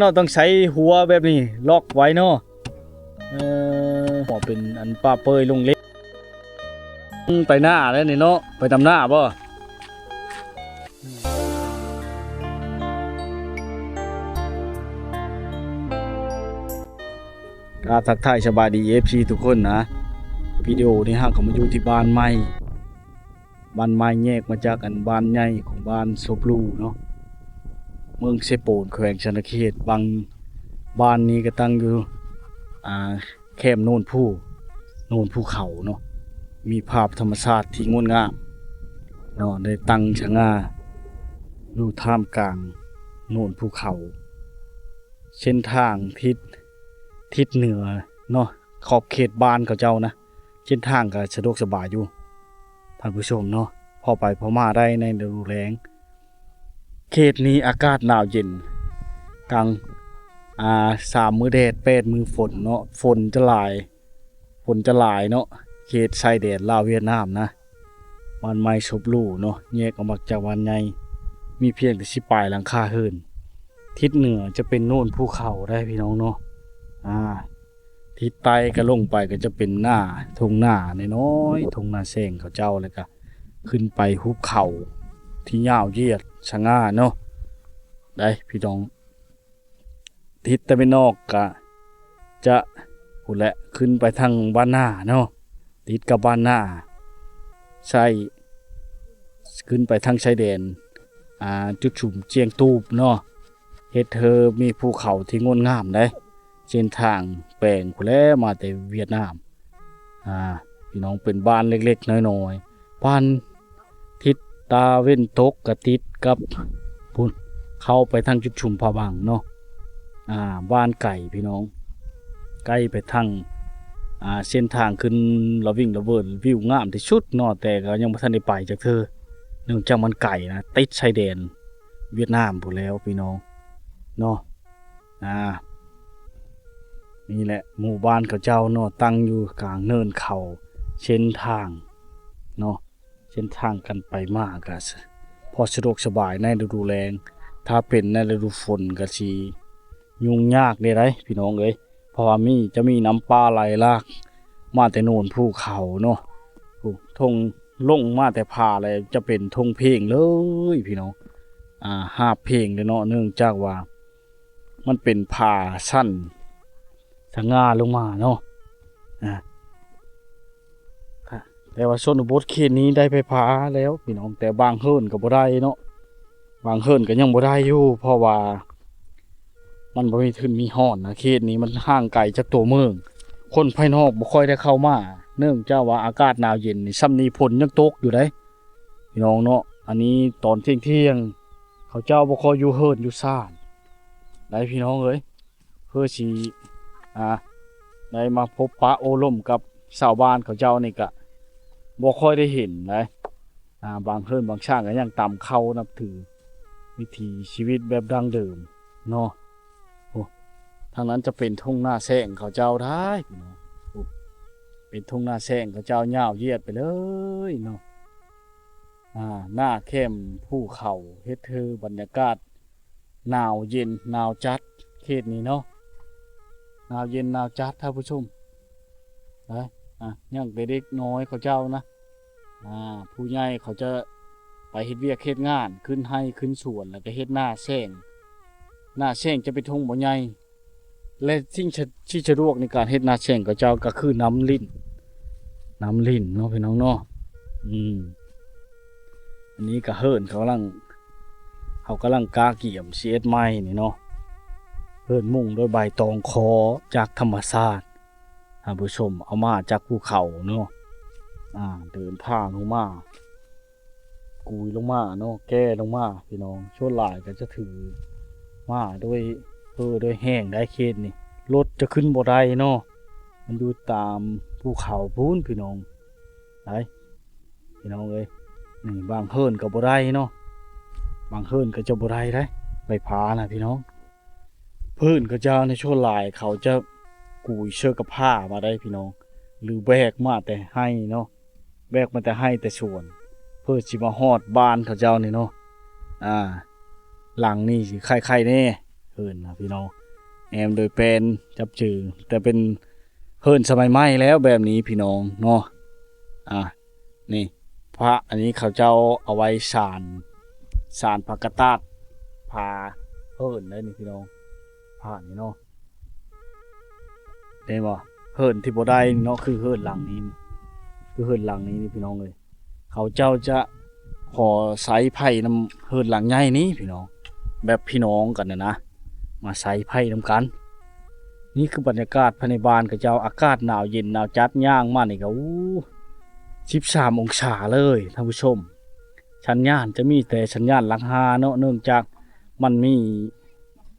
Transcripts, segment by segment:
ເນາະ ຕ້ອງໃຊ້ຫົວແບບນີ້ລັອກໄວ້ເນາະ. ເອີ ຫົວເປັນອັນປາເປີຍລົງເລັກ ໄປໜ້າແລ້ວນີ້ເນາະ ໄປນຳໜ້າບໍ່? ກາບທັກທາຍສະບາຍດີ ເອັຟຊີ ທຸກຄົນນະ. ວິດີໂອນີ້ເຮົາກໍມາຢູ່ທີ່ບ້ານໃໝ່ ບ້ານໃໝ່ແຍກມາຈາກອັນບ້ານໃຫຍ່ຂອງບ້ານສົບຫຼູເນາະ ເມືອງເຊໂປນ ແຂວງສະຫວັນນະເຂດ. ບາງ ບ້ານນີ້ກໍຕັ້ງຢູ່ ອ່າ ແຄມໂນນພູ ໂນນພູເຂົາເນາະ ມີພາບທຳມະຊາດທີ່ງົດງາມເນາະ ໄດ້ຕັ້ງສະຫງ່າຢູ່ທ່າມກາງໂນນພູເຂົາ. ເສັ້ນທາງທິດ ທິດເໜືອເນາະ ຂອບເຂດບ້ານເຂົາເຈົ້ານະ ເສັ້ນທາງກໍສະດວກສະບາຍຢູ່ທ່ານຜູ້ຊົມເນາະ ພໍໄປພໍມາໄດ້ໃນລະດູແລ້ງ. ເຂດນີ້ອາກາດໜາວເຢັນ ກາງ ອ່າ ສາມມື້ແດດ ແປດມື້ຝົນເນາະ ຝົນຈະຫຼາຍ ຝົນຈະຫຼາຍເນາະ. ເຂດຊາຍແດນລາວຫວຽດນາມນະ ບ້ານໃໝ່ສົບຫຼູເນາະ ແຍກອອກມາຈາກບ້ານໃຫຍ່ ມີພຽງແຕ່ສິບປາຍຫຼັງຄາເຮືອນ. ທິດເໜືອຈະເປັນໂນນພູເຂົາໄດ໋ພີ່ນ້ອງເນາະ ອ່າ ທິດໃຕ້ກໍລົງໄປກໍຈະເປັນນາ ທົ່ງນານ້ອຍໆ ທົ່ງນາແຊງເຂົາເຈົ້າ ແລ້ວກໍຂຶ້ນໄປຫຸບເຂົາທີ່ຍາວຢຽດສະຫງ່າເນາະ ໄດ໋ພີ່ນ້ອງ. ທິດຕາເວັນອອກກະຈະພຸ້ນແຫຼະ ຂຶ້ນໄປທາງບ້ານນາເນາະ ຕິດກັບບ້ານນາ ໃຊ້ຂຶ້ນໄປທາງຊາຍແດນ ອ່າ ຈຸດຊຸມຈຽງຕູບເນາະ ເຮັດໃຫ້ມີພູເຂົາທີ່ງົດງາມໄດ໋. ເສັ້ນທາງແປງພຸ້ນແຫຼະ ມາແຕ່ຫວຽດນາມ ອ່າ ພີ່ນ້ອງ ເປັນບ້ານເລັກໆ ນ້ອຍໆ ບ້ານ ທິດຕາເວັນຕົກກະຕິດກັບພຸ້ນ ເຂົ້າໄປທາງຈຸດຊຸມຜາບັງເນາະ ອ່າ ບ້ານໄກພີ່ນ້ອງ ໃກ້ໄປທາງ ອ່າ ເສັ້ນທາງຂຶ້ນລະວິງລະເວີນ ວິວງາມທີ່ສຸດເນາະ ແຕ່ກໍຍັງບໍ່ທັນໄດ້ໄປຈັກເທື່ອ ເນື່ອງຈາກມັນໄກນະ ຕິດຊາຍແດນຫວຽດນາມພຸ້ນແລ້ວພີ່ນ້ອງເນາະ. ອ່າ ນີ້ແຫຼະໝູ່ບ້ານເຂົາເຈົ້າເນາະ ຕັ້ງຢູ່ກາງເນີນເຂົາ ເສັ້ນທາງເນາະ ເສັ້ນທາງການໄປມາກໍ ສ- ພໍສະດວກສະບາຍໃນລະດູແລ້ງ. ຖ້າເປັນໃນລະດູຝົນກໍຊິຫຍຸ້ງຍາກແດ່ໃດ໋ພີ່ນ້ອງເອີຍ ເພາະວ່າມີ ຈະມີນ້ຳປ່າໄຫຼຫຼາກມາແຕ່ໂນນພູເຂົາເນາະ ໂອ້ ທົ່ງ ລົງມາແຕ່ຜາແລ້ວຈະເປັນທົ່ງເພງເລີຍພີ່ນ້ອງ ອ່າ ຫາບເພງເລີຍເນາະ ເນື່ອງຈາກວ່າມັນເປັນຜາຊັນສະຫງ່າລົງມາເນາະ ອ່າ ແຕ່ວ່າຊົນນະບົດເຂດນີ້ໄດ້ໄຟຟ້າແລ້ວພີ່ນ້ອງ ແຕ່ບາງເຮືອນກໍບໍ່ໄດ້ເນາະ ບາງເຮືອນກໍຍັງບໍ່ໄດ້ຢູ່ ເພາະວ່າມັນບໍ່ມີທຶນມີຮອນນະ ເຂດນີ້ມັນຫ່າງໄກຈາກຕົວເມືອງ ຄົນພາຍນອກບໍ່ຄ່ອຍໄດ້ເຂົ້າມາ ເນື່ອງຈາກວ່າອາກາດໜາວເຢັນນີ້ ຊ່ຳນີ້ຝົນຍັງຕົກຢູ່ເດ້ ພີ່ນ້ອງເນາະ. ອັນນີ້ຕອນທ່ຽງໆ ເຂົາເຈົ້າບໍ່ຄ່ອຍຢູ່ເຮືອນຢູ່ຊານໃດ໋ພີ່ນ້ອງເອີຍ ເພື່ອຊິ ອ່າ ໄດ້ມາພົບປະໂອ້ລົມກັບຊາວບ້ານເຂົາເຈົ້ານີ້ກະບໍ່ຄ່ອຍໄດ້ເຫັນໃດ໋ ອ່າ ບາງເຮືອນບາງຊານກໍຍັງຕຳເຂົ້ານັບຖືວິຖີຊີວິດແບບດັ້ງເດີມເນາະ. ໂອ້ ທາງນັ້ນຈະເປັນທົ່ງນາແຊງເຂົາເຈົ້າໄດ໋ພີ່ນ້ອງ ໂອ້ ເປັນທົ່ງນາແຊງເຂົາເຈົ້າຍາວຢຽດໄປເລີຍເນາະ. ອ່າ ໜ້າແຄມພູເຂົາເຮັດໃຫ້ບັນຍາກາດໜາວເຢັນໜາວຈັດເຂດນີ້ເນາະ ໜາວເຢັນໜາວຈັດທ່ານຜູ້ຊົມ ນະ ອ່າ ຍັງແຕ່ເດັກນ້ອຍເຂົາເຈົ້ານະ ອ່າ ຜູ້ໃຫຍ່ເຂົາຈະໄປເຮັດວຽກເຮັດງານ ຂຶ້ນໄຮ່ຂຶ້ນສວນ ແລ້ວກໍເຮັດນາແຊງ ນາແຊງຈະເປັນທົ່ງບໍ່ໃຫຍ່ ແລະ ສິ່ງສະ- ທີ່ສະດວກໃນການເຮັດນາແຊງຂອງເຈົ້າກໍຄືນ້ຳລິ້ນ ນ້ຳລິ້ນເນາະພີ່ນ້ອງເນາະ. ອືມ ອັນນີ້ກໍເຮືອນເຂົາກຳລັງ ເຂົາກຳລັງກະກຽມຊິເຮັດໃໝ່ນີ້ເນາະ ເຮືອນມຸງດ້ວຍໃບຕອງຄໍຈາກທຳມະຊາດ ທ່ານຜູ້ຊົມ ເອົາມາຈາກພູເຂົາເນາະ ອ່າ ເດີນທາງລົງມາ ກຸຍລົງມາເນາະ ແກ່ລົງມາພີ່ນ້ອງ ສ່ວນຫຼາຍກໍຈະຖືມາດ້ວຍ ເອີ ດ້ວຍແຮງໄດ໋ເຂດນີ້ ລົດຈະຂຶ້ນບໍ່ໄດ້ເນາະ ມັນຢູ່ຕາມພູເຂົາພຸ້ນພີ່ນ້ອງ ໄດ໋ພີ່ນ້ອງເອີຍ. ນີ້ບາງເຮືອນກໍບໍ່ໄດ້ເນາະ ບາງເຮືອນກໍຈະບໍ່ໄດ້ໄດ໋ ໄຟຟ້ານະພີ່ນ້ອງ. ເຮືອນເຂົາເຈົ້າໃນສ່ວນຫຼາຍເຂົາຈະກຸຍເສື້ອກັບຜ້າມາໄດ໋ພີ່ນ້ອງ ຫຼືແບກມາແຕ່ໄຮ່ເນາະ ແບກມາແຕ່ໄຮ່ແຕ່ສວນ ເພື່ອຊິມາຮອດບ້ານເຂົາເຈົ້ານີ້ເນາະ. ອ່າ ຫຼັງນີ້ຊິໄຄໆແດ່ ເຮີນນະພີ່ນ້ອງ ແອ້ມໂດຍແປ້ນຈັບຈື່ ແຕ່ເປັນເຮີນສະໄໝໃໝ່ແລ້ວແບບນີ້ພີ່ນ້ອງເນາະ. ອ່າ ນີ້ ພະອັນນີ້ເຂົາເຈົ້າເອົາໄວ້ສານ ສານຜ້າກະຕາດ ຜ້າເຮີນເດ້ນີ້ພີ່ນ້ອງ ຜ້ານີ້ເນາະ. ເຫັນບໍ່? ເຮີນທີ່ບໍ່ໄດ້ເນາະ ຄືເຮີນຫຼັງນີ້ ຄືເຮີນຫຼັງນີ້ນີ້ພີ່ນ້ອງເອີຍ. ເຂົາເຈົ້າຈະຂໍໃຊ້ໄພ້ນຳເຮືອນຫຼັງໃຫຍ່ນີ້ພີ່ນ້ອງ ແບບພີ່ນ້ອງກັນນະນະ ມາໃຊ້ໄພ້ນຳກັນ. ນີ້ຄືບັນຍາກາດພາຍໃນບ້ານເຂົາເຈົ້າ ອາກາດໜາວເຢັນໜາວຈັດ ຍ່າງມານີ້ກໍ ໂອ້ ສິບສາມອົງສາເລີຍທ່ານຜູ້ຊົມ. ສັນຍານຈະມີແຕ່ສັນຍານຫຼັກຫ້າເນາະ ເນື່ອງຈາກມັນມີ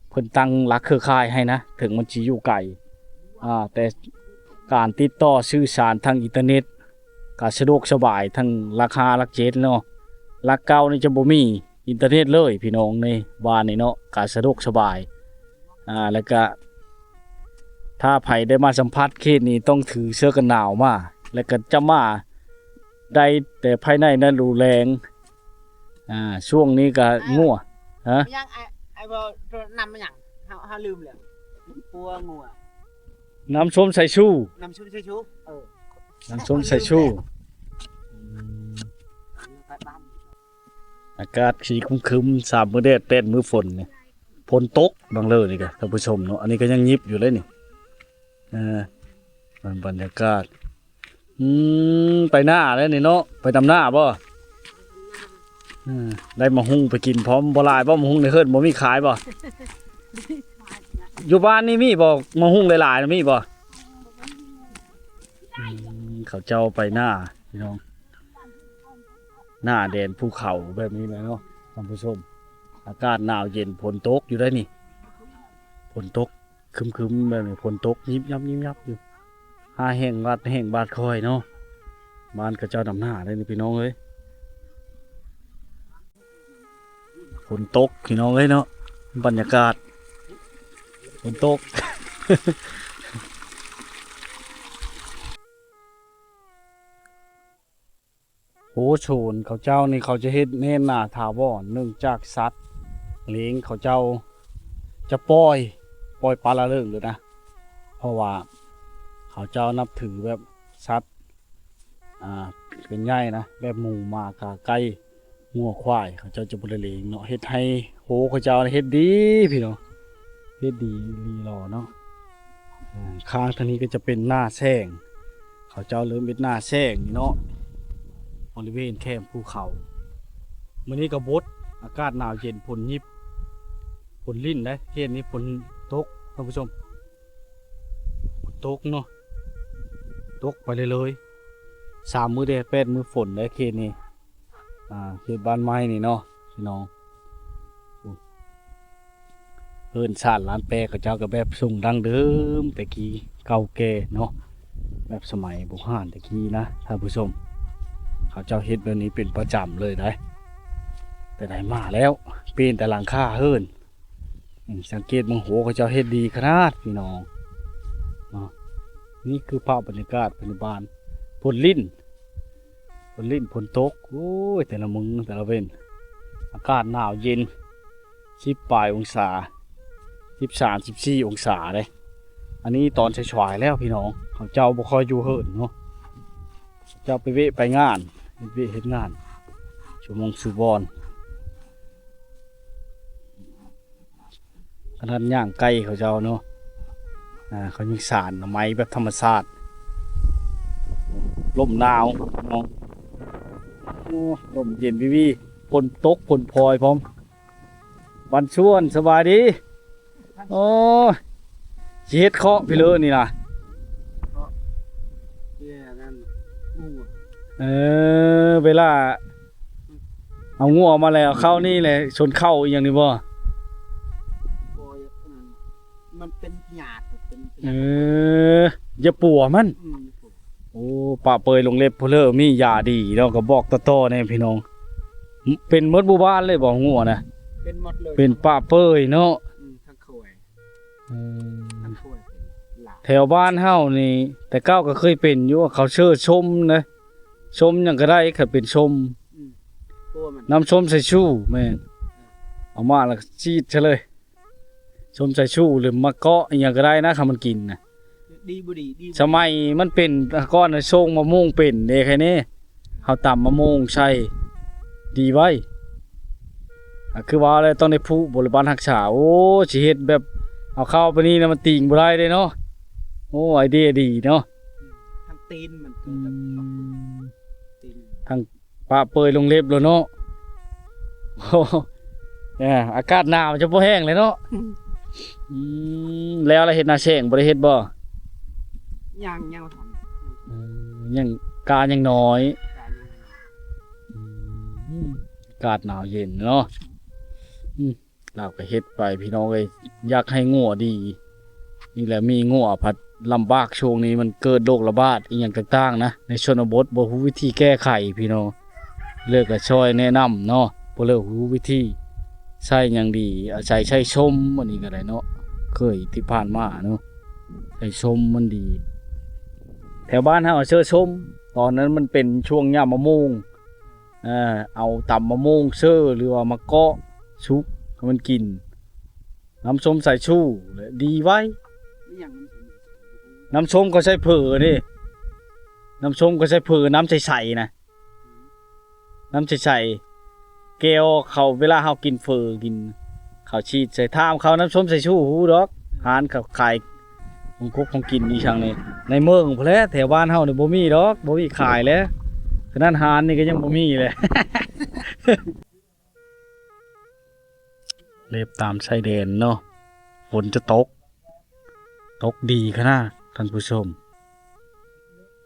ເພິ່ນຕັ້ງຫຼັກເຄືອຂ່າຍໃຫ້ນະ ເຖິງມັນຊິຢູ່ໄກ ອ່າ ແຕ່ການຕິດຕໍ່ສື່ສານທາງອິນເຕີເນັດກໍສະດວກສະບາຍ ທັງຫຼັກຫ້າ ຫຼັກເຈັດເນາະ. ຫຼັກເກົ້ານີ້ຈະບໍ່ມີອິນເຕີເນັດເລີຍພີ່ນ້ອງ ໃນບ້ານນີ້ເນາະ ກໍສະດວກສະບາຍ. ອ່າ ແລ້ວກະຖ້າໃຜໄດ້ມາສຳຜັດເຂດນີ້ ຕ້ອງຖືເສື້ອກັນໜາວມາ ແລ້ວກະຈະມາໄດ້ແຕ່ພາຍໃນນັ້ນ ຮູ້ແລງ. ອ່າ ຊ່ວງນີ້ກະງົວ ຮະ? ຍັງ ອ້າຍ ອ້າຍເວົ້ານຳຫຍັງ? ເຮົາ ເຮົາລືມແລ້ວ. ປົວງົວ ນ້ຳສົ້ມສາຍຊູ ນ້ຳສົ້ມສາຍຊູ ເອີ ນ້ຳສົ້ມສາຍຊູ. ອືມ ອາກາດສີຄຶມໆ ສາມມື້ແດດ ແປດມື້ຝົນນີ້ ຝົນຕົກບາງເລີນີ້ກະ ທ່ານຜູ້ຊົມເນາະ. ອັນນີ້ກໍຍັງຫຍິບຢູ່ເລີຍນີ້ ເອີ ມັນບັນຍາກາດ ອືມ ໄປນາແລ້ວນີ້ເນາະ ໄປດຳນາບໍ່? ອືມ ໄດ້ໝາກຫຸ່ງໄປກິນພ້ອມ. ບໍ່ຫຼາຍບໍ່ ໝາກຫຸ່ງໃນເຮືອນ ບໍ່ມີຂາຍບໍ່? ຢູ່ບ້ານນີ້ມີບໍ່ ໝາກຫຸ່ງຫຼາຍໆ ນະ ມີບໍ່? ອືມ ເຂົາເຈົ້າໄປນາພີ່ນ້ອງ ໜ້າແດນພູເຂົາແບບນີ້ແຫຼະເນາະທ່ານຜູ້ຊົມ. ອາກາດໜາວເຢັນ ຝົນຕົກຢູ່ໄດ໋ນີ້ ຝົນຕົກ ຄຶມໆ ແບບນີ້ ຝົນຕົກຍິບຍັບຍິບຍັບຢູ່ ຫາແຫ້ງບາດແຫ້ງບາດຄ່ອຍເນາະ. ບ້ານເຂົາເຈົ້າດຳນາໄດ໋ນີ້ພີ່ນ້ອງເອີຍ. ຝົນຕົກພີ່ນ້ອງເອີຍເນາະ ບັນຍາກາດຝົນຕົກ. ໂອ້ ໂຊນເຂົາເຈົ້ານີ້ ເຂົາຈະເຮັດແນມນາຖາວອນ ເນື່ອງຈາກສັດເລ້ງເຂົາເຈົ້າຈະປ່ອຍ ປ່ອຍປະລະເລີງໂລດນະ ເພາະວ່າເຂົາເຈົ້ານັບຖືແບບສັດ ອ່າ ເປັນໃຫຍ່ນະ ແບບໝູ ໝາ ກາ ໄກ່ ງົວ ຄວາຍ ເຂົາເຈົ້າຈະບໍ່ລະເລງເນາະ. ເຮັດໄຮ່ໂຮເຂົາເຈົ້າເຮັດດີພີ່ນ້ອງ ເຮັດດີອີ່ຫຼີຫຼໍ່ເນາະ. ອ່າ ຂ້າງທາງນີ້ກໍຈະເປັນໜ້າແຊງ ເຂົາເຈົ້າເລີ່ມເຮັດໜ້າແຊງນີ້ເນາະ ບໍລິເວນແຄມພູເຂົາ. ມື້ນີ້ກໍບົດ ອາກາດໜາວເຢັນ ຝົນຫຍິບ ຝົນລິນໄດ໋ ເຂດນີ້ຝົນຕົກທ່ານຜູ້ຊົມ ຝົນຕົກເນາະ ຕົກໄປເລື້ອຍໆ ສາມມື້ແດດ ແປດມື້ຝົນໄດ໋ເຂດນີ້. ອ່າ ເຂດບ້ານໃໝ່ນີ້ເນາະພີ່ນ້ອງ. ໂອ້ ເຮືອນຊານລານແປເຂົາເຈົ້າກໍແບບຊົງດັ້ງເດີມແຕ່ກີ້ ເກົ່າແກ່ເນາະ ແບບສະໄໝບູຮານແຕ່ກີ້ນະທ່ານຜູ້ຊົມ. ເຂົາເຈົ້າເຮັດແບບນີ້ເປັນປະຈຳເລີຍໄດ໋ ແຕ່ໃດມາແລ້ວ ປ່ຽນແຕ່ຫຼັງຄາເຮືອນ. ອືມ ສັງເກດເບິ່ງ ໂຫ ເຂົາເຈົ້າເຮັດດີຂະໜາດພີ່ນ້ອງເນາະ. ນີ້ຄືພາບບັນຍາກາດພາຍໃນບ້ານ ຝົນລິນ ຝົນລິນ ຝົນຕົກ. ໂອ້ຍ ແຕ່ລະມື້ແຕ່ລະເວັນ ອາກາດໜາວເຢັນ ສິບປາຍອົງສາ ສິບສາມ ສິບສີ່ອົງສາເດ້. ອັນນີ້ຕອນສາຍໆແລ້ວພີ່ນ້ອງ ເຂົາເຈົ້າບໍ່ຄ່ອຍຢູ່ເຮືອນເນາະ ເຈົ້າໄປວຽກໄປງານ ເຮັດວຽກເຮັດງານ ສູ່ໝ່ອງສູ່ບ່ອນ. ຂະໜາດຍ່າງໄກ່ເຂົາເຈົ້າເນາະ ອ່າ ເຂົາຍັງສານໄມ້ແບບທຳມະຊາດ. ລົມໜາວເນາະ ໂອ້ ລົມເຢັນວິວໆ ຝົນຕົກຝົນພອຍພ້ອມ. ບັນຊວນ ສະບາຍດີ. ໂອ້ຍ ຊິເຮັດເຄາະພີ້ເລີນີ້ນະ. ເຄາະ ເອີ ນັ້ນ ງົວ ເອີ ເວລາເອົາງົວມາແລ້ວ ເຂົ້ານີ້ແຫຼະ ຊົນເຂົ້າອີ່ຫຍັງນີ້ບໍ່? ບໍ່ ອືມ ມັນເປັນຫຍ້າ ເປັນ ເປັນ ເອີ ຢ່າປົວມັນ. ອືມ ໂອ້ ປະເປີຍລົງເລັບພຸ້ນເລີ ມີຢາດີເນາະ ກໍບອກຕໍ່ໆແດ່ພີ່ນ້ອງ. ເປັນໝົດໝູ່ບ້ານເລີຍບໍ່ ງົວນະ? ເປັນໝົດເລີຍ ເປັນປະເປີຍເນາະ. ອືມ ທັງຄວາຍ ອືມ ທັງຄວາຍເປັນຫຼາຍ. ແຖວບ້ານເຮົານີ້ ແຕ່ເກົ່າກໍເຄີຍເປັນຢູ່ ເຂົາເຊີຊົມເດ້ ຊົມຫຍັງກໍໄດ້ ຄັນເປັນຊົມ. ອືມ ຕົວມັນ ນ້ຳສົ້ມສາຍຊູ ແມ່ນ ເອົາມາແລ້ວກໍສີດຊະເລີຍ. ສົ້ມສາຍຊູ ຫຼື ໝາກເກາະ ອີ່ຫຍັງກໍໄດ້ນະ ຄັນມັນກິນນະ. ດີບໍ່ດີ? ດີບໍ່ດີ? ສະໄໝມັນເປັນ ແຕ່ກ່ອນນະ ສົ້ມມະມ່ວງເປັນເດ້ ໃຄແນ່ ເຮົາຕຳມະມ່ວງໃສ່ ດີໄວ໋. ອ່າ ຄືວ່າແຫຼະ ຕ້ອງໄດ້ຜູກບໍລິບານຮັກສາ. ໂອ້ ຊິເຮັດແບບເອົາເຂົ້າໄປນີ້ນະ ມັນຕີງບໍ່ໄດ້ເດ້ເນາະ. ໂອ້ ໄອເດຍດີເນາະ. ທັງຕີນມັນ ອືມ ຕີນ ທັງປະເປີຍລົງເລັບແລ້ວເນາະ. ໂອ້ ເອີ ອາກາດໜາວຈະບໍ່ແຫ້ງເລີຍເນາະ. ອືມ ແລ້ວລະເຮັດນາແຊງບໍ່ໄດ້ເຮັດບໍ່? ຍັງ ຍັງບໍ່ທັນ. ເອີ ຍັງ ກາຍັງນ້ອຍ. ກາຍັງ ອືມ ອາກາດໜາວເຢັນເນາະ. ອືມ ລາວກໍເຮັດໄປພີ່ນ້ອງເອີຍ ຢາກໃຫ້ງົວດີ. ນີ້ແຫຼະ ມີງົວພັດລຳບາກ ຊ່ວງນີ້ມັນເກີດໂລກລະບາດອີ່ຫຍັງຕ່າງໆນະ ໃນຊົນນະບົດບໍ່ຮູ້ວິທີແກ້ໄຂພີ່ນ້ອງ. ເລີກກໍຊ່ອຍແນະນຳເນາະ ບໍ່ເລີກຮູ້ວິທີໃຊ້ຫຍັງດີ ອາໄສໃຊ້ສົ້ມ ອັນນີ້ກໍໄດ້ເນາະ ເຄີຍທີ່ຜ່ານມາເນາະ ໃຊ້ສົ້ມມັນດີ. ແຖວບ້ານເຮົາເຊີສົ້ມ ຕອນນັ້ນມັນເປັນຊ່ວງຍາມມະມ່ວງ ເອີ ເອົາຕຳມະມ່ວງເຊີ ຫຼືວ່າໝາກເກາະສຸກໃຫ້ມັນກິນ ນ້ຳສົ້ມສາຍຊູ ແລະ ດີໄວ. ອີຫຍັງ ນ້ຳສົ້ມ ນ້ຳສົ້ມເຂົາໃສ່ເຝີເດ້ ນ້ຳສົ້ມເຂົາໃສ່ເຝີ ນ້ຳໃສໆນະ ນ້ຳໃສໆ ແກ່ວເຂົາ ເວລາເຮົາກິນເຝີ ກິນ ເຂົາສີດໃສ່ ຖາມເຂົາ ນ້ຳສົ້ມສາຍຊູ ຮູ້ດອກ ຮ້ານເຂົາຂາຍ ຂອງກົກຂອງກິນອີ່ຫຍັງນີ້ ໃນເມືອງພຸ້ນແຫຼະ ແຖວບ້ານເຮົານີ້ບໍ່ມີດອກ ບໍ່ມີຂາຍແຫຼະ ຂະໜາດຮ້ານນີ້ກໍຍັງບໍ່ມີແຫຼະ. ເລັບຕາມຊາຍແດນເນາະ ຝົນຈະຕົກ ຕົກດີຂະໜາດ ທ່ານຜູ້ຊົມ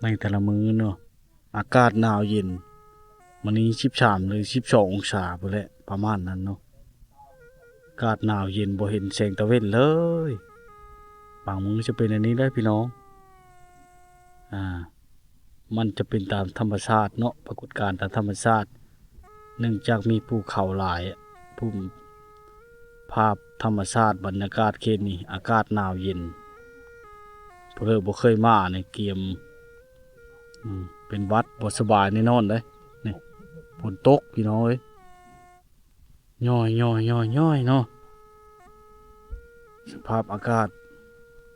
ໃນແຕ່ລະມື້ເນາະ. ອາກາດໜາວເຢັນ ມື້ນີ້ສິບສາມ ຫຼື ສິບສອງອົງສາພຸ້ນແຫຼະ ປະມານນັ້ນເນາະ. ອາກາດໜາວເຢັນ ບໍ່ເຫັນແສງຕາເວັນເລີຍ. ບາງມື້ຈະເປັນອັນນີ້ເດີພີ່ນ້ອງ. ອ່າ ມັນຈະເປັນຕາມທຳມະຊາດເນາະ ປາກົດການຕາມທຳມະຊາດ ເນື່ອງຈາກມີພູເຂົາຫຼາຍ ພູມ ພາບທຳມະຊາດ ບັນຍາກາດເຂດນີ້ ອາກາດໜາວເຢັນ. ຜູ້ໃດບໍ່ເຄີຍມານີ້ກຽມ ອືມ ເປັນຫວັດ ບໍ່ສະບາຍແນ່ນອນເດ້. ນີ້ ຝົນຕົກພີ່ນ້ອງເອີຍ ຍ້ອຍໆໆໆເນາະ. ສະພາບອາກາດ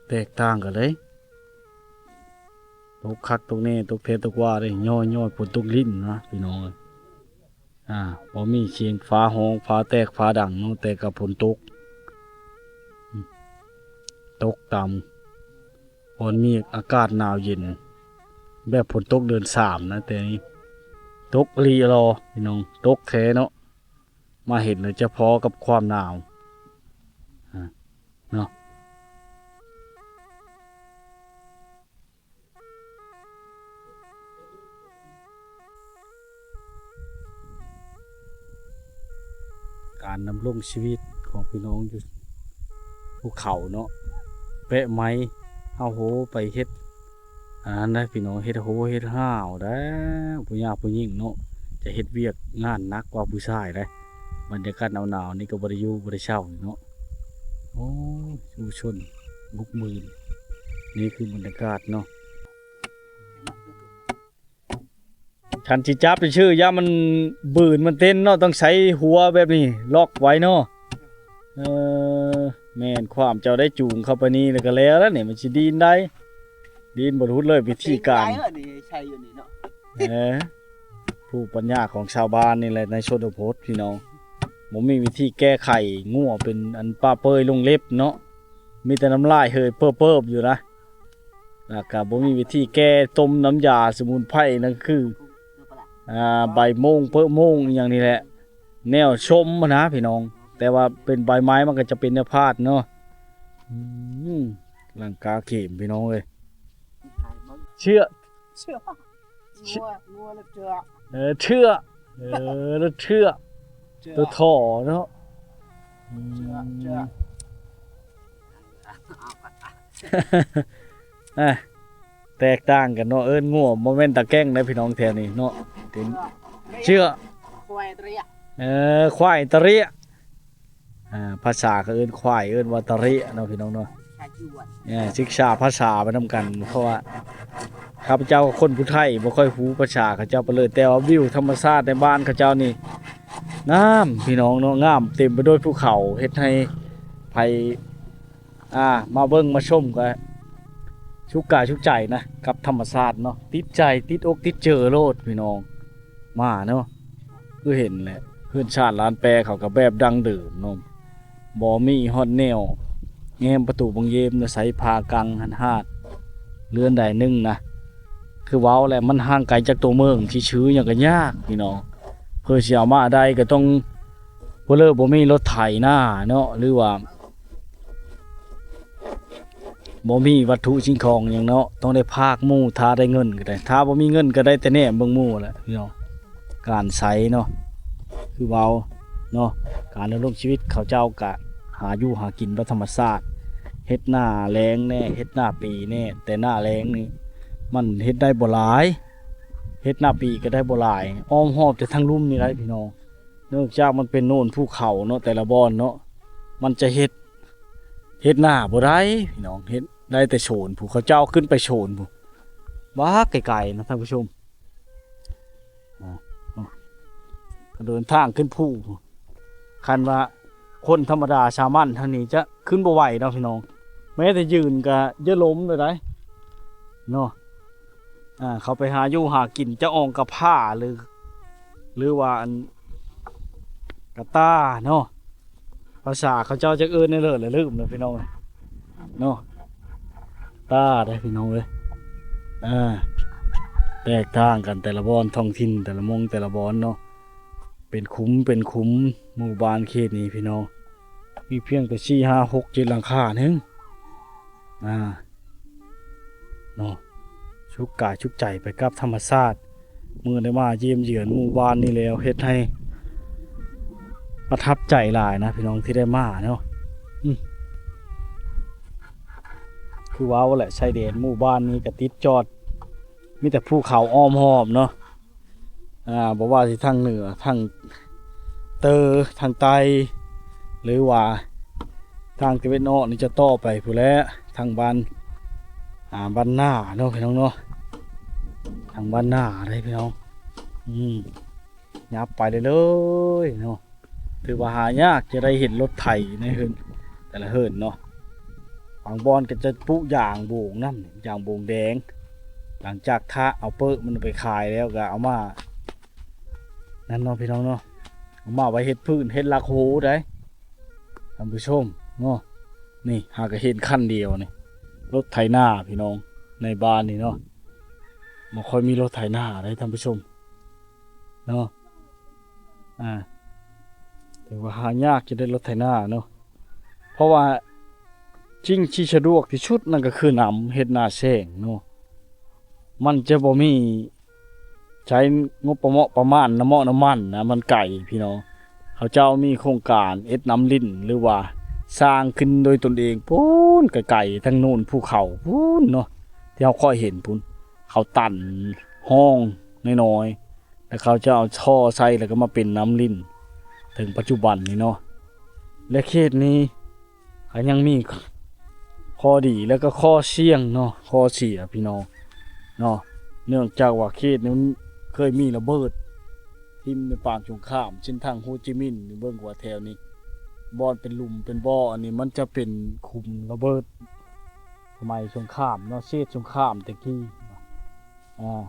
ແຕກຕ່າງກັນເລີຍ ຕົກຄັກຕົກແນ່ ຕົກແທ້ຕົກວ່າເດ້ ຍ້ອຍໆ ຝົນຕົກລິນນະພີ່ນ້ອງເອີຍ. ອ່າ ບໍ່ມີສຽງຟ້າຮ້ອງ ຟ້າແຕກ ຟ້າດັງເນາະ ແຕ່ກໍຝົນຕົກ ຕົກຕາມ ບ່ອນມີອາກາດໜາວເຢັນ ແບບຝົນຕົກເດືອນສາມນະ ແຕ່ນີ້ຕົກອີ່ຫຼີລໍພີ່ນ້ອງ ຕົກແທ້ເນາະ. ມາເຫັນແລ້ວຈະພໍກັບຄວາມໜາວ ເນາະ. ການດຳລົງຊີວິດຂອງພີ່ນ້ອງຢູ່ພູເຂົາເນາະ ແປະໄມ້ ເຮົາໂຫໄປເຮັດ ອັນນັ້ນໄດ໋ພີ່ນ້ອງ ເຮັດໂຮເຮັດຮ້າວໄດ໋ ຜູ້ຍາກຜູ້ຍິງເນາະ ຈະເຮັດວຽກງານໜັກກວ່າຜູ້ຊາຍໄດ໋. ບັນຍາກາດໜາວໆນີ້ກໍບໍ່ໄດ້ຢູ່ບໍ່ໄດ້ເຊົາເນາະ. ໂອ້ຍ ສູ້ຊົນບຸກບືນ ນີ້ຄືບັນຍາກາດເນາະ. ຄັນຊິຈັບຊື່ໆ ຢ້ານມັນບືນມັນເຕັ້ນເນາະ ຕ້ອງໃຊ້ຫົວແບບນີ້ລັອກໄວ້ເນາະ. ເອີ ແມ່ນຄວາມເຈົ້າໄດ້ຈູງເຂົ້າໄປນີ້ ແລ້ວກໍແລ້ວແລ້ວນີ້ ມັນຊິດີນໄດ໋ ດີນບໍ່ຫຼຸດເລີຍ ວິທີການ ໃຊ້ຢູ່ນີ້ເນາະ. ເອີ ພູມປັນຍາຂອງຊາວບ້ານນີ້ແຫຼະ ໃນຊົນນະບົດພີ່ນ້ອງ ບໍ່ມີວິທີແກ້ໄຂ ງົວເປັນອັນປະເປີຍລົງເລັບເນາະ ມີແຕ່ນ້ຳລາຍເຫີຍເປີບໆຢູ່ນະ. ແລ້ວກະບໍ່ມີວິທີແກ້ ຕົ້ມນ້ຳຢາສະໝຸນໄພ ນັ້ນຄື ອ່າ ໃບໂມງ ເປີໂມງ ອີ່ຫຍັງນີ້ແຫຼະ ແນວຊົມຫັ້ນນະພີ່ນ້ອງ. ແຕ່ວ່າເປັນໃບໄມ້ມັນກໍຈະເປັນແນວພາດເນາະ. ອືມ ລັງກາເຂມພີ່ນ້ອງເອີຍ ເຊືອກ ເຊືອກ ງົວ ງົວ ແລ້ວເຊືອກ ເອີ ເຊືອກ ເອີ ແລ້ວເຊືອກ ເຊືອກ ຕົວທໍ່ເນາະ. ອືມ ເຊືອກ ເຊືອກ ອ່າ ແຕກຕ່າງກັນເນາະ ເອີ້ນງົວ ບໍ່ແມ່ນຕາແກ້ງເດ້ພີ່ນ້ອງແຖວນີ້ເນາະ ເປັນເຊືອກ ຄວາຍຕະເຣຍ ເອີ ຄວາຍຕະເຣຍ. ອ່າ ພາສາເຂົາເອີ້ນຄວາຍ ເອີ້ນວ່າຕະເຣຍເນາະພີ່ນ້ອງເນາະ. ເອີ ສຶກສາພາສາໄປນຳກັນ ເພາະວ່າຂ້າພະເຈົ້າຄົນຜູ້ໄທ ບໍ່ຄ່ອຍຮູ້ພາສາເຂົາເຈົ້າປານໃດ ແຕ່ວ່າວິວທຳມະຊາດໃນບ້ານເຂົາເຈົ້ານີ້ງາມພີ່ນ້ອງເນາະ ງາມເຕັມໄປດ້ວຍພູເຂົາ ເຮັດໃຫ້ໃຜ ອ່າ ມາເບິ່ງມາຊົມກໍສຸກກາຍສຸກໃຈນະ ກັບທຳມະຊາດເນາະ. ຕິດໃຈ ຕິດອົກຕິດເຈີໂລດພີ່ນ້ອງ ມາເນາະ. ຄືເຫັນແຫຼະ ເຮືອນຊານລານແປເຂົາກໍແບບດັ້ງເດີມເນາະ ບໍ່ມີຮອດແນວແງມປະຕູບັງເຢມນະ ໃສ່ຜ້າກັງຫັ້ນຫາດເຮືອນໃດໜຶ່ງນະ. ຄືເວົ້າແຫຼະ ມັນຫ່າງໄກຈາກຕົວເມືອງ ຊິຊື້ຫຍັງກໍຍາກພີ່ນ້ອງ. ເພື່ອຊິເອົາມາໄດ້ກໍຕ້ອງ ຜູ້ເລີບໍ່ມີລົດໄຖນາເນາະ ຫຼືວ່າ ບໍ່ມີວັດຖຸສິ່ງຂອງຫຍັງເນາະ ຕ້ອງໄດ້ພາກໝູ່ ຖ້າໄດ້ເງິນກໍໄດ້ ຖ້າບໍ່ມີເງິນກໍໄດ້ແຕ່ແນມເບິ່ງໝູ່ແຫຼະພີ່ນ້ອງ. ການໃຊ້ເນາະ ຄືເວົ້າເນາະ ການດຳລົງຊີວິດເຂົາເຈົ້າກະຫາຢູ່ຫາກິນແບບທຳມະຊາດ ເຮັດໜ້າແລ້ງແດ່ ເຮັດໜ້າປີແດ່. ແຕ່ໜ້າແລ້ງນີ້ມັນເຮັດໄດ້ບໍ່ຫຼາຍ ເຮັດໜ້າປີກໍໄດ້ບໍ່ຫຼາຍ ອ້ອມຮອບແຕ່ທາງລຸ່ມນີ້ໄດ໋ພີ່ນ້ອງ. ເນື່ອງຈາກມັນເປັນໂນນພູເຂົາເນາະ ແຕ່ລະບ່ອນເນາະ ມັນຈະເຮັດ ເຮັດໜ້າບໍ່ໄດ້ພີ່ນ້ອງ ເຮັດໄດ້ແຕ່ໂຊນພູ ເຂົາເຈົ້າຂຶ້ນໄປໂຊນພູ ບາກໄກໆນະທ່ານຜູ້ຊົມ. ອ່າ ເດີນທາງຂຶ້ນພູ ຄັນວ່າຄົນທຳມະດາສາມັນເທົ່ານີ້ຈະຂຶ້ນບໍ່ໄຫວເນາະພີ່ນ້ອງ ແມ້ແຕ່ຢືນກະຢ່າລົ້ມເລີຍໄດ໋ເນາະ. ອ່າ ເຂົາໄປຫາຢູ່ຫາກິນ ຈະອອງກະພ້າ ຫຼື ຫຼືວ່າອັນກະຕ່າເນາະ ພາສາເຂົາເຈົ້າຈັກເອີ້ນແນວໃດແລ້ວ ລືມແລ້ວພີ່ນ້ອງເນາະ. ຕ່າເດ້ພີ່ນ້ອງເອີຍ ອ່າ ແຕກຕ່າງກັນແຕ່ລະບ່ອນ ທ້ອງຖິ່ນແຕ່ລະໝ່ອງແຕ່ລະບ່ອນເນາະ. ເປັນຂຸມເປັນຂຸມ ໝູ່ບ້ານເຂດນີ້ພີ່ນ້ອງ ມີພຽງແຕ່ສີ່ ຫ້າ ຫົກ ເຈັດ ຫຼັງຄາໜຶ່ງ ອ່າ ເນາະ. ສຸກກາຍສຸກໃຈໄປກັບທຳມະຊາດ ເມື່ອໄດ້ມາຢ້ຽມຢຽນໝູ່ບ້ານນີ້ແລ້ວ ເຮັດໃຫ້ປະທັບໃຈຫຼາຍນະພີ່ນ້ອງ ທີ່ໄດ້ມາເນາະ. ອື ຄືເວົ້າແຫຼະ ຊາຍແດນໝູ່ບ້ານນີ້ກະຕິດຈອດ ມີແຕ່ພູເຂົາອ້ອມຮອບເນາະ. ອ່າ ບໍ່ວ່າຊິທາງເໜືອ ທາງເຕີ ທາງໃຕ້ ຫຼືວ່າທາງຕາເວັນອອກນີ້ ຈະຕໍ່ໄປພຸ້ນແຫຼະ ທາງບ້ານ ອ່າ ບ້ານນາເນາະພີ່ນ້ອງເນາະ ທາງບ້ານນາເດ້ພີ່ນ້ອງ. ອືມ ຫຍັບໄປເລື້ອຍໆເນາະ. ຖືວ່າຫາຍາກຈະໄດ້ເຫັນລົດໄຖໃນເຮືອນແຕ່ລະເຮືອນເນາະ. ບາງບ່ອນກໍຈະປູກຢາງໂບງນຳ ຢາງໂບງແດງ ຫຼັງຈາກຖ້າເອົາເປິ້ນມັນໄປຂາຍແລ້ວກໍເອົາມານັ້ນເນາະພີ່ນ້ອງເນາະ ເອົາມາໄວ້ເຮັດພື້ນເຮັດຫຼັກໂຮໄດ໋ທ່ານຜູ້ຊົມເນາະ. ນີ້ຫາກໍເຫັນຄັນດຽວນີ້ ລົດໄຖນາພີ່ນ້ອງ ໃນບ້ານນີ້ເນາະ ບໍ່ຄ່ອຍມີລົດໄຖນາໃດ໋ທ່ານຜູ້ຊົມເນາະ. ອ່າ ຖືວ່າຫາຍາກຈະໄດ້ລົດໄຖນາເນາະ ເພາະວ່າສິ່ງທີ່ສະດວກທີ່ສຸດນັ້ນກໍຄືນຳເຮັດນາແຊງເນາະ. ມັນຈະບໍ່ມີໃຊ້ງົບປະເມາະປະມານ ນ້ຳເມາະນ້ຳມັນນະ ມັນໄກພີ່ນ້ອງ. ເຂົາເຈົ້າມີໂຄງການເຮັດນ້ຳລິນ ຫຼືວ່າສ້າງຂຶ້ນໂດຍຕົນເອງພຸ້ນ ໄກໆ ທາງໂນ້ນພູເຂົາພຸ້ນເນາະ ທີ່ເຮົາຄ່ອຍເຫັນພຸ້ນ ເຂົາຕັນຮ່ອງນ້ອຍໆ ແລ້ວເຂົາຈະເອົາທໍ່ໃສ່ ແລ້ວກໍມາເປັນນ້ຳລິນເຖິງປັດຈຸບັນນີ້ເນາະ. ແລະ ເຂດນີ້ກໍຍັງມີຂໍ້ດີ ແລ້ວກໍຂໍ້ສ່ຽງເນາະ ຂໍ້ເສຍພີ່ນ້ອງເນາະ. ເນື່ອງຈາກວ່າເຂດນີ້ມັນເຄີຍມີລະເບີດຖິ້ມໃນປາງສົງຄາມ ເສັ້ນທາງໂຮຈິມິນນີ້ ເບິ່ງວ່າແຖວນີ້ບ່ອນເປັນຫຼຸມເປັນບໍ່ ອັນນີ້ມັນຈະເປັນຂຸມລະເບີດ ສະໄໝສົງຄາມເນາະ ເສດສົງຄາມແຕ່ກີ້. ອ່າ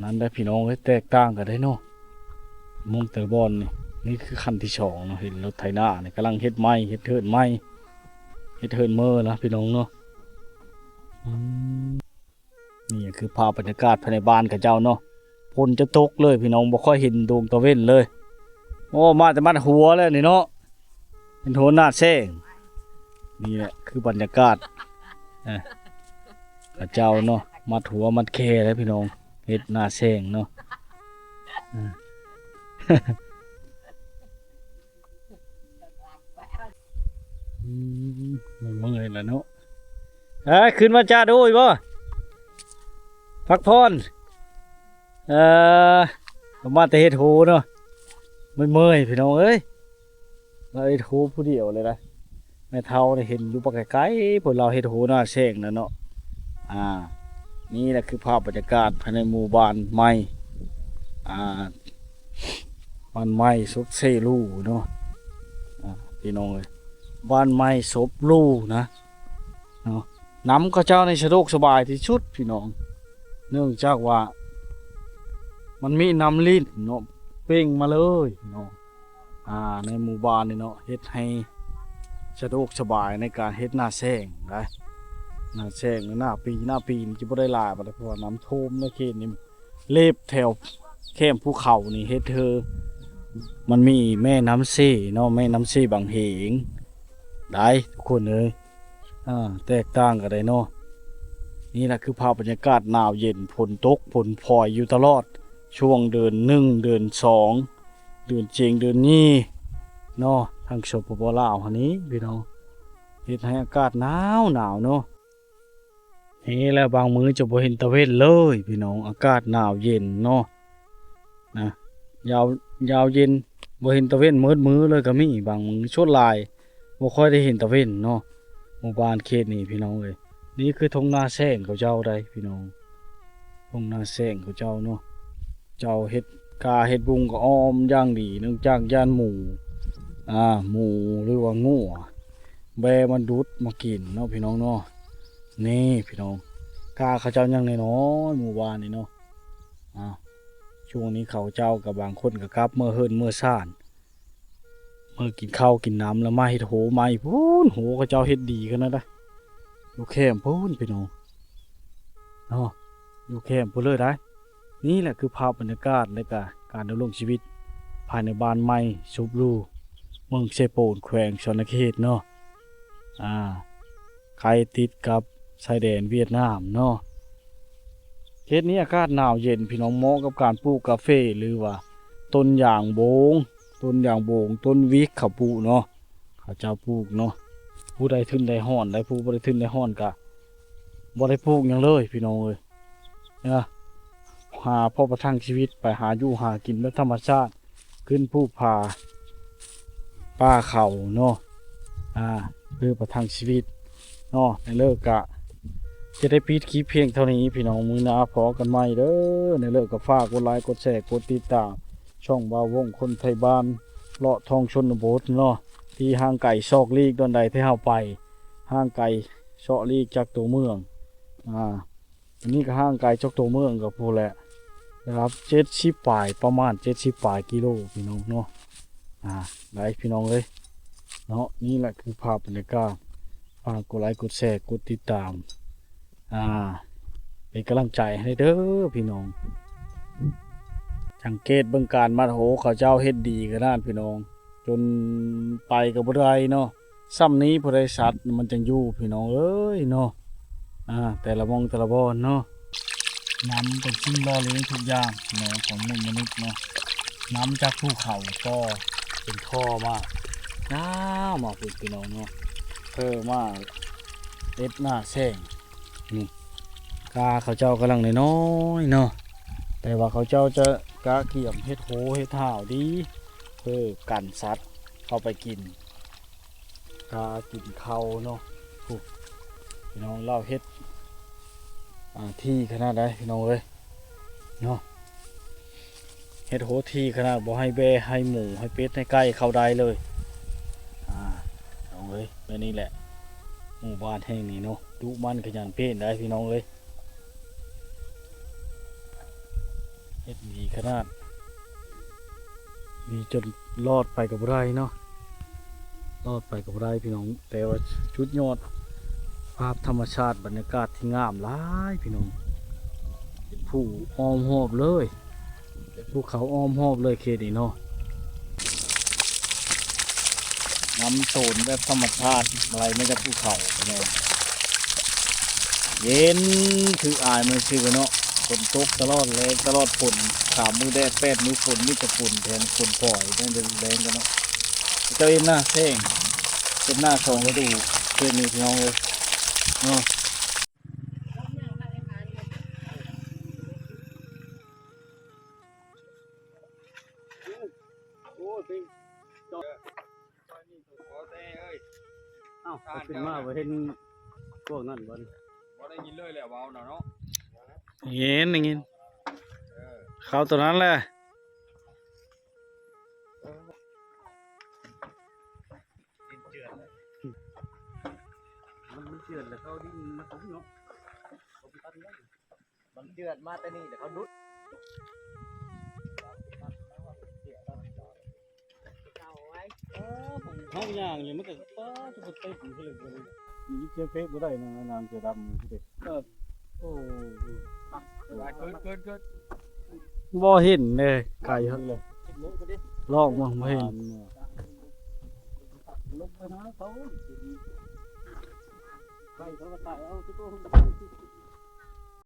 ນັ້ນແຫຼະພີ່ນ້ອງເອີຍ ແຕກຕ່າງກັນເດ້ເນາະ ໝ່ອງແຕ່ລະບ່ອນນີ້. ນີ້ຄືຄັນທີສອງເນາະ ເຫັນລົດໄຖນານີ້ກຳລັງເຮັດໃໝ່ ເຮັດເທີນໃໝ່ ເຮັດເທີນເມີລະພີ່ນ້ອງເນາະ. ອືມ ນີ້ຄືພາບບັນຍາກາດພາຍໃນບ້ານເຂົາເຈົ້າເນາະ. ຝົນຈະຕົກເລີຍພີ່ນ້ອງ ບໍ່ຄ່ອຍເຫັນດວງຕາເວັນເລີຍ. ໂອ້ ມາແຕ່ມັດຫົວແລ້ວນີ້ເນາະ ເຫັນຫົວໜ້າແຊງ. ນີ້ແຫຼະຄືບັນຍາກາດ ເອີ ເຂົາເຈົ້າເນາະ ມັດຫົວມັດແຂ້ແລ້ວພີ່ນ້ອງ ເຮັດໜ້າແຊງເນາະ. ເອີ ອືມ ເມື່ອຍແລ້ວເນາະ. ເອີ ຂຶ້ນມາຈ້າໂດຍບໍ່ ພັກຜ່ອນ. ເອີ ມາແຕ່ເຮັດໂຮເນາະ ເມື່ອຍໆ ພີ່ນ້ອງເອີຍ. ລາວເຮັດໂຮຜູ້ດຽວເລີຍນະ ແມ່ເຖົ້ານີ້ເຫັນຢູ່ປາກໄກໆ ເພິ່ນລາວເຮັດໂຮໜ້າແຊງນະເນາະ. ອ່າ ນີ້ແຫຼະຄືພາບບັນຍາກາດພາຍໃນໝູ່ບ້ານໃໝ່ ອ່າ ບ້ານໃໝ່ສົດເຊລູເນາະ. ອ່າ ພີ່ນ້ອງເອີຍ ມ ບ້ານໃໝ່ສົບຫຼູນະເນາະ. ນຳເຂົາເຈົ້ານີ້ສະດວກສະບາຍທີ່ສຸດພີ່ນ້ອງ ເນື່ອງຈາກວ່າມັນມີນ້ຳລິນເນາະ ເປັ່ງມາເລີຍເນາະ. ອ່າ ໃນໝູ່ບ້ານນີ້ເນາະ ເຮັດໃຫ້ສະດວກສະບາຍໃນການເຮັດນາແຊງໄດ໋. ນາແຊງ ນາປີ ນາປີນີ້ຈະບໍ່ໄດ້ຫຼາຍປານໃດ ເພາະວ່ານ້ຳຖ້ວມໃນເຂດນີ້ ເລບແຖວແຄມພູເຂົານີ້ ເຮັດໃຫ້ມັນມີແມ່ນ້ຳເຊເນາະ ແມ່ນ້ຳເຊບັງເຫງໄດ໋ທຸກຄົນເອີຍ. ອ່າ ແຕກຕ່າງກັນໄດ໋ເນາະ. ນີ້ລະຄືພາບບັນຍາກາດໜາວເຢັນ ຝົນຕົກຝົນພອຍຢູ່ຕະຫຼອດ ຊ່ວງເດືອນໜຶ່ງ ເດືອນສອງ ເດືອນເຈັດ ເດືອນນີ້ເນາະ ທາງ ສປປ ລາວ ຫັ້ນນີ້ພີ່ນ້ອງ ເຮັດໃຫ້ອາກາດໜາວໆເນາະ. ນີ້ແຫຼະ ບາງມື້ຈະບໍ່ເຫັນຕາເວັນເລີຍພີ່ນ້ອງ ອາກາດໜາວເຢັນເນາະ ນະ ຍາວ ຍາວເຢັນ ບໍ່ເຫັນຕາເວັນໝົດມື້ເລີຍກໍມີບາງມື້. ສ່ວນຫຼາຍບໍ່ຄ່ອຍໄດ້ເຫັນຕາເວັນເນາະ ໝູ່ບ້ານເຂດນີ້ພີ່ນ້ອງເອີຍ. ນີ້ຄືທົ່ງນາແຊງເຂົາເຈົ້າໄດ໋ພີ່ນ້ອງ ທົ່ງນາແຊງເຂົາເຈົ້າເນາະ. ເຈົ້າເຮັດກາເຮັດບຸງກໍອ້ອມຢ່າງດີ ເນື່ອງຈາກຢ້ານໝູ ອ່າ ໝູ ຫຼືວ່າງົວແບມາດຸດມາກິນເນາະພີ່ນ້ອງເນາະ. ນີ້ພີ່ນ້ອງ ກາເຂົາເຈົ້າຍັງນ້ອຍໆ ໝູ່ບ້ານນີ້ເນາະ. ອ່າ ຊ່ວງນີ້ເຂົາເຈົ້າກໍບາງຄົນກໍກັບເມືອເຮືອນເມືອຊານ ເມືອກິນເຂົ້າກິນນ້ຳ ແລ້ວມາເຮັດໂຮໃໝ່ພຸ້ນ. ໂຮເຂົາເຈົ້າເຮັດດີຂະໜາດໃດ ຢູ່ແຄມພຸ້ນພີ່ນ້ອງເນາະ ຢູ່ແຄມພຸ້ນເລີຍໄດ໋. ນີ້ແຫຼະຄືພາບບັນຍາກາດ ແລະກະການດຳລົງຊີວິດພາຍໃນບ້ານໃໝ່ສຸບຫຼູ ເມືອງເຊໂປນ ແຂວງສະຫວັນນະເຂດເນາະ. ອ່າ ໃກ້ຕິດກັບຊາຍແດນຫວຽດນາມເນາະ. ເຂດນີ້ອາກາດໜາວເຢັນພີ່ນ້ອງ ເໝາະກັບການປູກກາເຟ ຫຼືວ່າຕົ້ນຢາງໂບງ ຕົ້ນຢາງໂບງ ຕົ້ນວິກເຂົາປູກເນາະ ເຂົາເຈົ້າປູກເນາະ. ຜູ້ໃດທຶນໄດ້ຮ້ອນໄດ໋ ຜູ້ບໍ່ໄດ້ທຶນໄດ້ຮ້ອນກະບໍ່ໄດ້ປູກຫຍັງເລີຍພີ່ນ້ອງເອີຍ. ເອີ ຫາພໍປະທັງຊີວິດ ໄປຫາຢູ່ຫາກິນແບບທຳມະຊາດ ຂຶ້ນພູຜາປ່າເຂົາເນາະ. ອ່າ ເພື່ອປະທັງຊີວິດເນາະ. ໃນເລີກກະຈະໄດ້ປິດຄລິບພຽງເທົ່ານີ້ພີ່ນ້ອງ ມື້ໜ້າພໍ້ກັນໃໝ່ເດີ. ໃນເລີກກະຝາກກົດໄລ ກົດແຊ ກົດຕິດຕາມຊ່ອງບ່າວວົງຄົນໄທບ້ານ ເລາະທ່ອງຊົນນະບົດເນາະ ທີ່ຫ່າງໄກສອກຫຼີກບ່ອນໃດທີ່ເຮົາໄປ ຫ່າງໄກສອກຫຼີກຈາກຕົວເມືອງ. ອ່າ ອັນນີ້ກໍຫ່າງໄກຈາກຕົວເມືອງກໍພຸ້ນແຫຼະ ລະດັບເຈັດສິບປາຍ ປະມານເຈັດສິບປາຍກິໂລພີ່ນ້ອງເນາະ. ອ່າ ໄດ້ພີ່ນ້ອງເອີຍເນາະ. ນີ້ແຫຼະຄືພາບບັນຍາກາດ ຝາກກົດໄລ ກົດແຊ ກົດຕິດຕາມ ອ່າ ເປັນກຳລັງໃຈໃຫ້ເດີພີ່ນ້ອງ. ສັງເກດເບິ່ງການມັດໂຮ ເຂົາເຈົ້າເຮັດດີຂະໜາດພີ່ນ້ອງ ຈົນໄປກໍບໍ່ໄດ້ເນາະ. ສ່ຳນີ້ຜູ້ໃດສັດມັນຈັ່ງຢູ່ພີ່ນ້ອງເອີຍເນາະ. ອ່າ ແຕ່ລະໝ່ອງແຕ່ລະບ່ອນເນາະ ນ້ຳເປັນສິ່ງຫຼໍ່ລ້ຽງທຸກຢ່າງເນາະ ຂອງມວນມະນຸດເນາະ. ນ້ຳຈາກພູເຂົາກໍເປັນທໍ່ມາ ຍາວມາພຸ້ນພີ່ນ້ອງເນາະ ເພິ່ມມາເຮັດໜ້າແຊງ. ນີ້ ກາເຂົາເຈົ້າກຳລັງນ້ອຍໆເນາະ ແຕ່ວ່າເຂົາເຈົ້າຈະກະກຽມເຮັດໂຮເຮັດຫາວດີ ເພື່ອກັນສັດເຂົ້າໄປກິນ ກາກິນເຂົ້າເນາະ. ໂອ້ ພີ່ນ້ອງ ລາວເຮັດ ອ່າ ຖີ່ຂະໜາດໃດພີ່ນ້ອງເອີຍເນາະ. ເຮັດໂຮຖີ່ຂະໜາດ ບໍ່ໃຫ້ແບ້ ໃຫ້ໝູ ໃຫ້ເປັດ ໃຫ້ໄກ່ເຂົ້າໄດ້ເລີຍ. ອ່າ ພີ່ນ້ອງເອີຍ ແບບນີ້ແຫຼະ ໝູ່ບ້ານແຫ່ງນີ້ເນາະ ດຸໝັ່ນຂະຫຍັນເພນໄດ໋ພີ່ນ້ອງເອີຍ. ເຮັດດີຂະໜາດ ດີຈົນລອດໄປກໍບໍ່ໄດ້ເນາະ ລອດໄປກໍບໍ່ໄດ້ພີ່ນ້ອງ. ແຕ່ວ່າສຸດຍອດ ພາບທຳມະຊາດ ບັນຍາກາດທີ່ງາມຫຼາຍພີ່ນ້ອງ ເປັນພູອ້ອມຮອບເລີຍ ເປັນພູເຂົາອ້ອມຮອບເລີຍເຂດນີ້ເນາະ. ນ້ຳໂຕນແບບທຳມະຊາດ ໄຫຼມາຈາກພູເຂົາພີ່ນ້ອງ ເຢັນຄືອາຍມັນຊື່ເນາະ. ຝົນຕົກຕະຫຼອດແລງຕະຫຼອດຝົນ ສາມມື້ແດດ ແປດມື້ຝົນ ມີແຕ່ຝົນແທນ ຝົນປອຍ ແມ່ນແດງກັນເນາະ. ເຈົ້າເຮັດນາແຊງ ເຮັດນາສອງລະດູ ເຂດນີ້ພີ່ນ້ອງເອີຍເນາະ. ໂອ້ຍ ເປັນ ເອົ້າ ເຂົາຂຶ້ນມາບໍ່ເຫັນພວກນັ້ນບໍ່ນີ້? ບໍ່ໄດ້ຍິນເລີຍແຫຼະເວົ້ານະເນາະ. ໄດ້ຍິນ ໄດ້ຍິນ ເອີ ເຂົ້າຕົວນັ້ນແຫຼະ. ເອີ. ເຈື່ອນແລ້ວເຂົາດິນມາຖົມເນາະ ມັນເຈື່ອນມາແຕ່ນີ້ແລ້ວເຂົາດຸດ ເຮົາຍ່າງຢູ່ມັນກໍ ປາດ ຈະບໍ່ເຕັມເລີຍ ມີເສຍງເພງບໍ່ໄດ້ນະ ນາງເສືອດຳເດ້ ເອີ ໂອ້ ບໍ່ເຫັນເດ້ ໄກ ລອງມອງບໍ່ເຫັນ ລົງໄປຫາເຂົາ ໄປເຂົາກໍຕາຍ ເອົາ ໂອ້